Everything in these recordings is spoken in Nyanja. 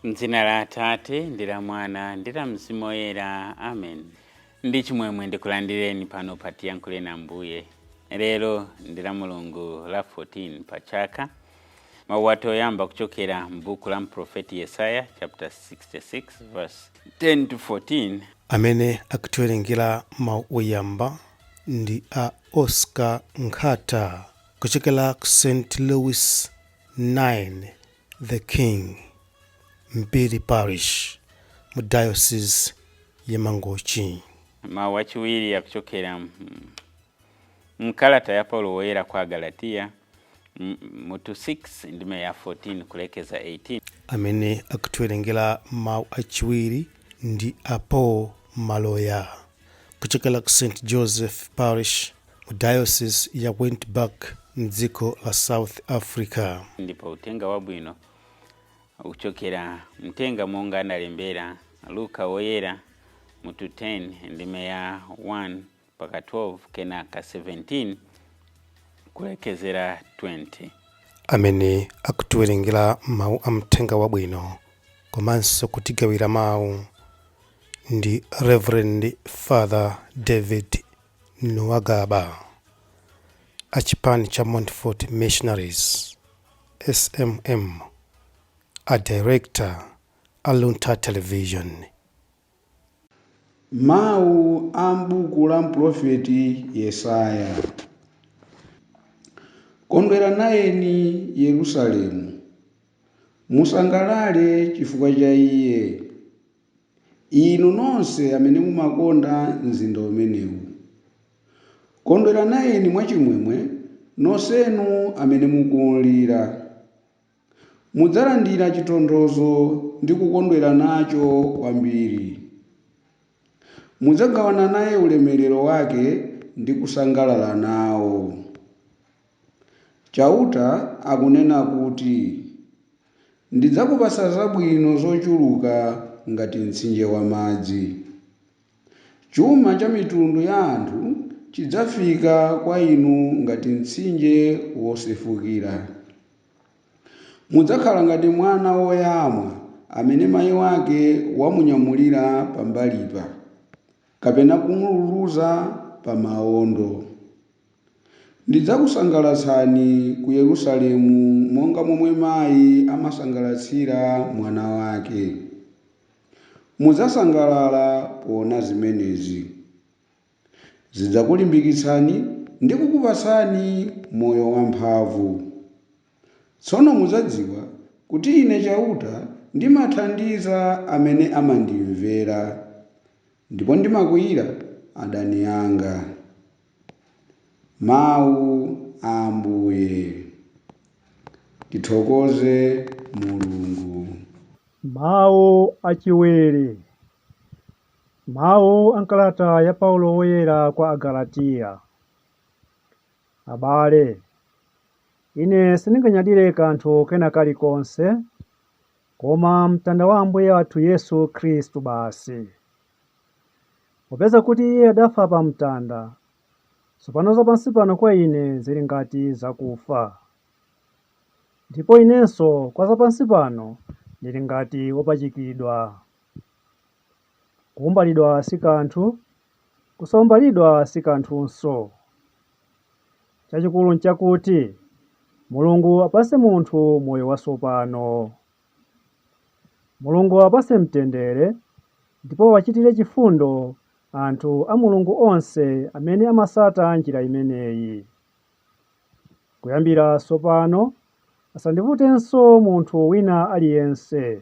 M'dzina la Atate ndi la Mwana ndi la Mzimu Woyera, amen. Ndi chimwemwe ndikulandireni pano pa Tiyankhuleni Ambuye. Lero ndi la Mulungu la 14 pa chaka. Mawu athu oyamba kuchokera m'buku la mprofeti Yesaya chapter 66 verse 10 to 14. Amene akutiwerengera mawu oyamba ndi a Oscar Nkhata kuchokera ku St. Louis 9 The King, Mpiri Parish mu Diocese ya Mangochi. Mawu achiwiri akuchokera mkalata ya Paulo Woyera kwa Agalatiya, mutu 6 ndime ya 14 kulekeza 18. Amene akutiwerengera mawu achiwiri ndi a Paul Maloya kuchokera ku St. Joseph Parish mu Diocese ya Witbank mdziko la South Africa. Ndipo uthenga wabwino ukuchokera mthenga monga analembera Luka Woyera mutu 10 ndime ya 1 mpaka 12, kenaka 17 kulekezera 20. Amene akutiwerengera mawu a mthenga wabwino komanso kutigawira mawu ndi Reverend Father David Nuwagaba a chipani cha Montfort Missionaries SMM, a director a Luntha Television. Mawu a m'buku la mprofeti Yesaya. Kondwera nayeni Yerusalemu, musangalale chifukwa cha iye, inu nonse amene mumakonda mzinda umenewu. Kondwera nayeni mwachimwemwe nonsenu amene mukulira. Mudzalandira chitonthozo ndi kukondwera nacho kwambiri. Mudzagawana naye ulemerero wake ndi kusangalala nawo. Chauta akunena kuti, Ndidzakupatsa zabwino zochuluka ngati mtsinje wa madzi. Chuma cha mitundu ya anthu chidzafika kwa inu ngati mtsinje wosefukira. Mudzakhala ngati mwana woyamwa amene mayi wake wamunyamulira pambalipa, kapena kumululuza pa mawondo. Ndidzakusangalatsani ku Yerusalemu monga momwe mayi amasangalatsira mwana wake. Mudzasangalala poona zimenezi. Zidzakulimbikitsani ndi kukupatsani moyo wamphamvu. Tsono mudzadziwa kuti Ine Chauta ndimathandiza amene amandimvera, ndipo ndimakwiyira adani anga. Mawu a Ambuye. Tithokoze Mulungu. Mawu achiwiri. Mawu a m'kalata ya Paulo Woyera kwa Agalatiya. Abale, ine sindinganyadire kanthu kena kalikonse, koma mtanda wa Ambuye wathu Yesu Khristu basi. Popeza kuti Iye adafa pa mtanda, tsopano zapansi pano kwa ine zili ngati zakufa. Ndipo inenso kwa zapansi pano ndili ngati wopachikidwa. Kuumbalidwa si kanthu, kusaumbalidwa si kanthunso. Chachikulu nchakuti Mulungu apatse munthu moyo watsopano. Mulungu awapatse mtendere ndipo awachitire chifundo anthu a Mulungu onse amene amatsata njira imeneyi. Kuyambira tsopano asandivutenso munthu wina aliyense.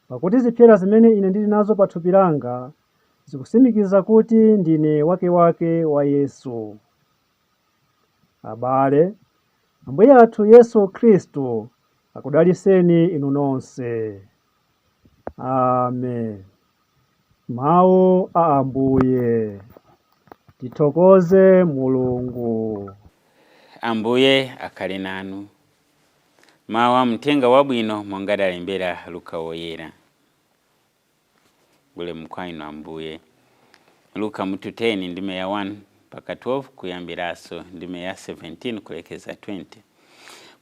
Pakuti zipsera zimene ine ndili nazo pa thupi langa zikutsimikiza kuti ndine wakewake wa Yesu. Abale, Ambuye athu Yesu Khristu akudalitseni inu nonse. Amen. Mawu a Ambuye. Tithokoze Mulungu. Ambuye akhale nanu. Mawu a Mthenga Wabwino monga adalembera Luka Woyera. Ulemu kwa inu Ambuye. Luka mutu 10 ndime ya 1 mpaka 12, kuyambiranso ndime ya 17 kulekeza 20.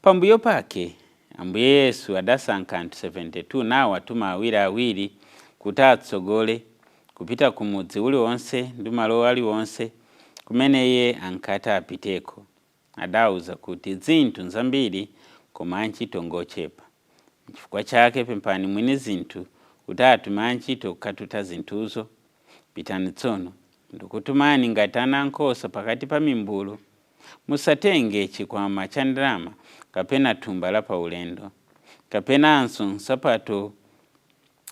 Pambuyo pake Ambuye Yesu adasankha anthu 72 nawatuma awiriawiri kuti atsogole kupita ku mudzi uliwonse ndi malo aliwonse kumene iye ankati apiteko. Adawuza kuti zinthu nzambiri koma antchito ngochepa. Chifukwa chake pemphani mwini zinthu kuti atume antchito kukatuta zinthuzo. Pitani tsono, ndikutumani ngati ana ankhosa pakati pa mimbulu. Musatenge chikwama cha ndalama kapena thumba la paulendo, kapenanso nsapato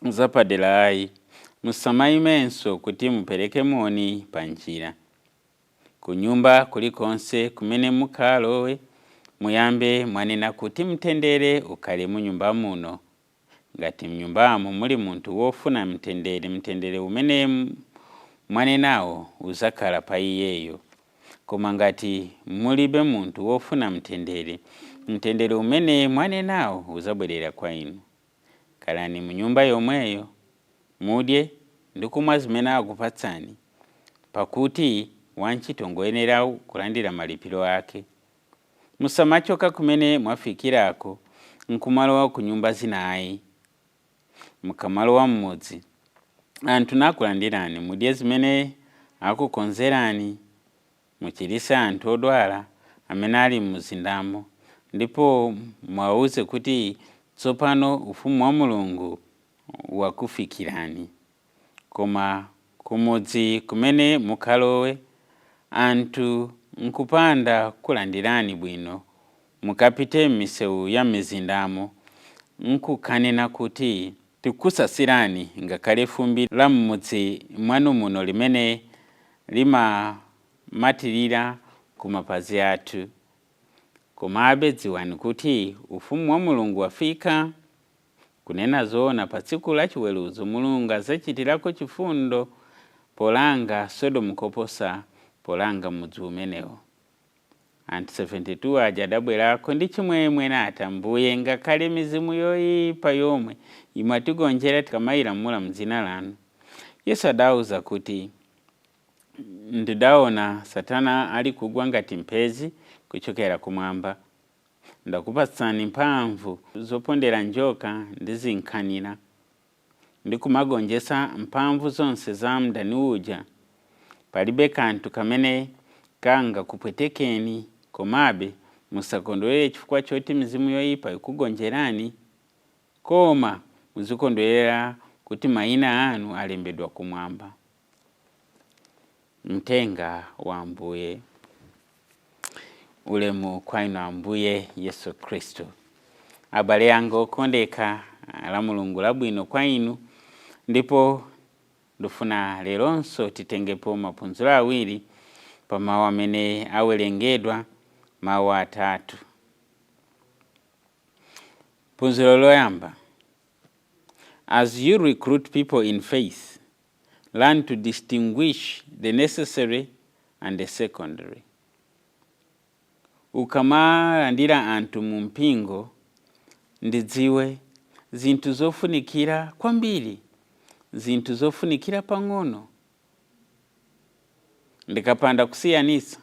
zapadera ayi. Musamayimenso kuti mupereke moni pa njira. Ku nyumba kulikonse kumene mukalowe, muyambe mwanena kuti mtendere ukhale mu nyumba muno. Ngati mnyumbamo muli munthu wofuna mtendere, mtendere umene mwanenawo uzakhala pa iyeyo. Koma ngati mulibe munthu wofuna mtendere, mtendere umene mwanenawo uzabwerera kwa inu. Khalani mu nyumba yomweyo, mudye ndi kumwa zimene akupatsani, pakuti wantchito ngoyenera kulandira malipiro ake. Musamachoka kumene mwafikirako nkumalowa ku nyumba zina ayi. Mukamalowa m'mudzi, anthu nakulandirani, mudye zimene akukonzerani, muchiritse anthu odwala amene ali mumzindamo, ndipo mwawuze kuti tsopano ufumu wa Mulungu wakufikirani. Koma kumudzi kumene mukalowe, anthu nkupanda kulandirani bwino, mukapite m'misewu ya mizindamo nkukanena kuti tikusasirani ngakhale fumbi la m'mudzi mwanu muno limene limamatirira ku mapazi athu. Komabe dziwani kuti ufumu wa Mulungu wafika. Kunena zoona, pa tsiku la chiweruzo Mulungu adzachitirako chifundo polanga Sodomu koposa polanga mudzi umenewo. Anthu 72 aja adabwerako ndi chimwemwe nati, Ambuye, ngakhale mizimu yoyipa yomwe imatigonjera tikamayilamula m'dzina lanu. Yesu adawuza kuti, ndidaona Satana ali kugwa ngati mphezi kuchokera kumwamba. Ndakupatsani mphamvu zopondera njoka ndi zinkhanira, ndi kumagonjetsa mphamvu zonse za mdani uja. Palibe kanthu kamene kangakupwetekeni. Komabe musakondwerere chifukwa choti mizimu yoyipa ikugonjerani, koma muzikondwerera kuti mayina anu alembedwa kumwamba. Mtenga wa Ambuye. Ulemu kwa inu Ambuye Yesu Khristu. Abale anga okondeka, la Mulungu labwino kwa inu, ndipo ndifuna leronso titengepo maphunziro awiri pa mawu amene awerengedwa, mawu atatu. Phunziro loyamba: as you recruit people in faith, learn to distinguish the necessary and the secondary. Ukamalandira anthu mu mpingo, ndidziwe zinthu zofunikira kwambiri, zinthu zofunikira pang'ono. Ndikapanda kusiyanitsa,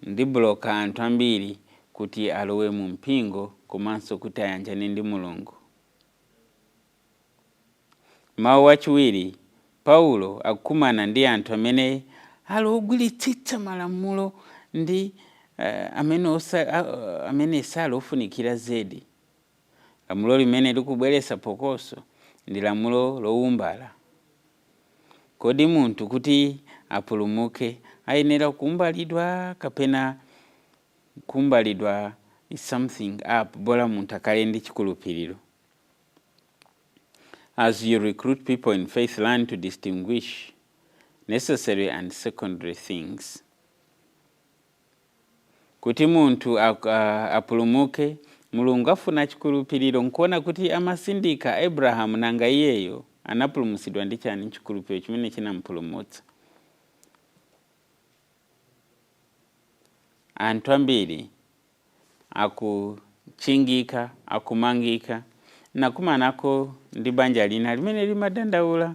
ndibloka anthu ambiri kuti alowe mu mpingo komanso kuti ayanjane ndi Mulungu. Mawu achiwiri: Paulo akukumana ndi anthu amene ali ogwiritsitsa malamulo ndi amene sali ofunikira zedi. Lamulo limene likubweretsa phokoso ndi lamulo lowumbala. Kodi munthu kuti apulumuke ayenera kuwumbalidwa, kapena kuwumbalidwa is something up, bola munthu akhale ndi chikhulupiriro? As you recruit people in faith, learn to distinguish necessary and secondary things. Kuti munthu apulumuke, Mulungu afuna chikhulupiriro. Nkuona kuti amasindika Abrahamu, nanga iyeyo anapulumutsidwa ndi chani? Chikhulupiriro chimene chinampulumutsa. Anthu ambiri akuchingika, akumangika. Nakumanako ndi banja lina limene limadandaula,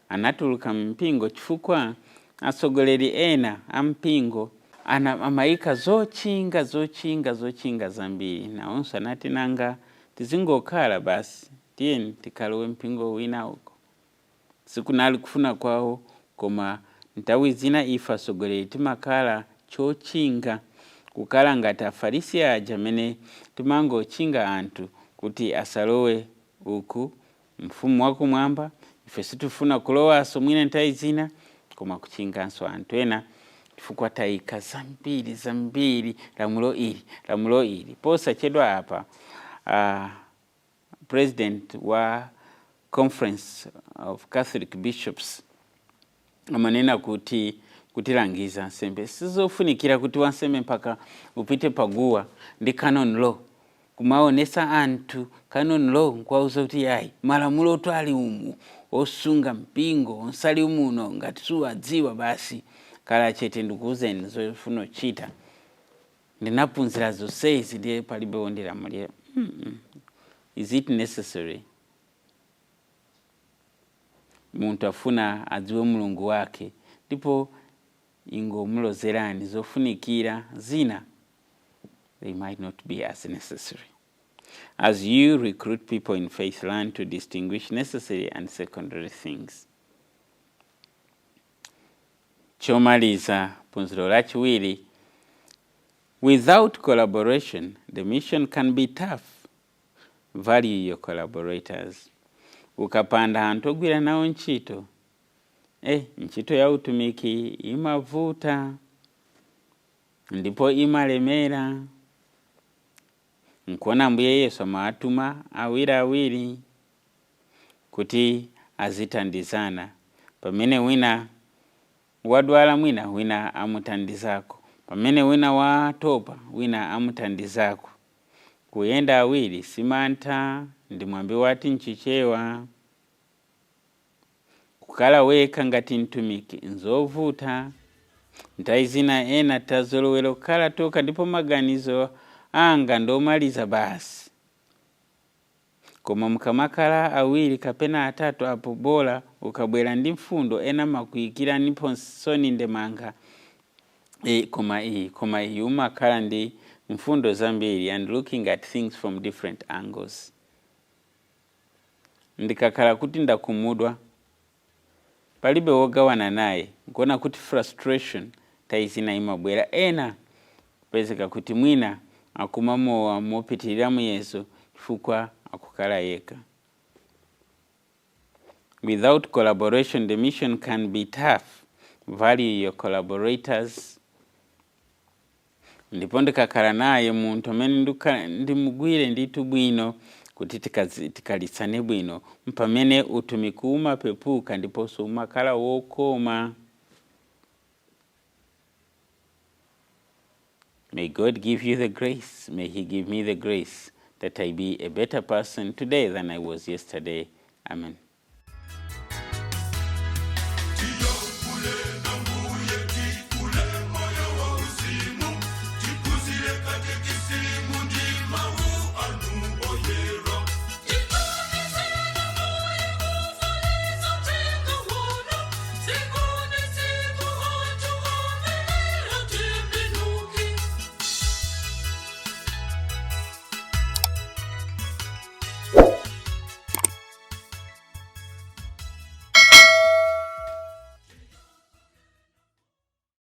anatuluka mpingo chifukwa atsogoleri ena a mpingo Amayika zochinga, zochinga, zochinga zambiri. Nawonso anati, "Nanga tizingokhala basi, tiyeni tikalowe mpingo wina uko." Sikunali kufuna kwawo, koma nthawi zina ife atsogoleri timakhala chochinga, kukhala ngati Afarisi aja amene timangochinga anthu kuti asalowe uku mfumu wakumwamba. Ife sitifuna kulowanso mwina nthawi zina, koma kuchinganso anthu ena chifukwa tayika zambiri zambiri, lamulo ili, lamulo ili. Posachedwa apa president wa Conference of Catholic Bishops amanena kuti, kutilangiza nsembe, sizofunikira kuti wansembe mpaka upite paguwa ndi canon law kumaonesa anthu canon law, nkuwauza kuti ayi, malamulo oto ali umu osunga mpingo onsali umuno, ngati suwadziwa basi kala chete, ndikuuzeni zofuna kuchita. Ndinaphunzira zonsezi, ndiye palibe wondilamulira. Is it necessary? Munthu afuna adziwe Mulungu wake, ndipo ingomulozerani zofunikira, zina they might not be as necessary. As you recruit people in faith, learn to distinguish necessary and secondary things. Chomaliza, phunziro lachiwiri: without collaboration, the mission can be tough. Value your collaborators. Ukapanda anthu ogwira nawo ntchito, ntchito ya utumiki imavuta ndipo imalemera. Nkuona Ambuye Yesu amawatuma awiriawiri kuti azithandizana. Pamene wina wadwala, mwina wina amuthandizako. Pamene wina watopa, wina amuthandizako. Kuyenda awiri simantha, ndi mwambi wati mChichewa. Kukhala wekha ngati mtumiki nzovuta. Nthawi zina ena tazolowera kukhala tokha, ndipo maganizo anga ndomaliza basi. Koma mukamakhala awiri kapena atatu, apo bola ukabwera ndi mfundo, ena makuyikiranipo nsoni ndemanga, koma iyi, koma iyi, umakhala ndi mfundo zambiri and looking at things from different angles. Ndikakhala kuti ndakhumudwa, palibe wogawana naye, nkuona kuti frustration nthawi zina imabwera. Ena kupezeka kuti mwina akumamowa mopitirira muyezo chifukwa akukhala yekha. Without collaboration, the mission can be tough. Value your collaborators. Ndipo ndikakhala naye munthu amene ndimugwire ndithu bwino kuti tikalitsane bwino, mpamene utumiki umapepuka ndiponso umakhala wokoma. May God give you the grace, may He give me the grace that I be a better person today than I was yesterday. Amen.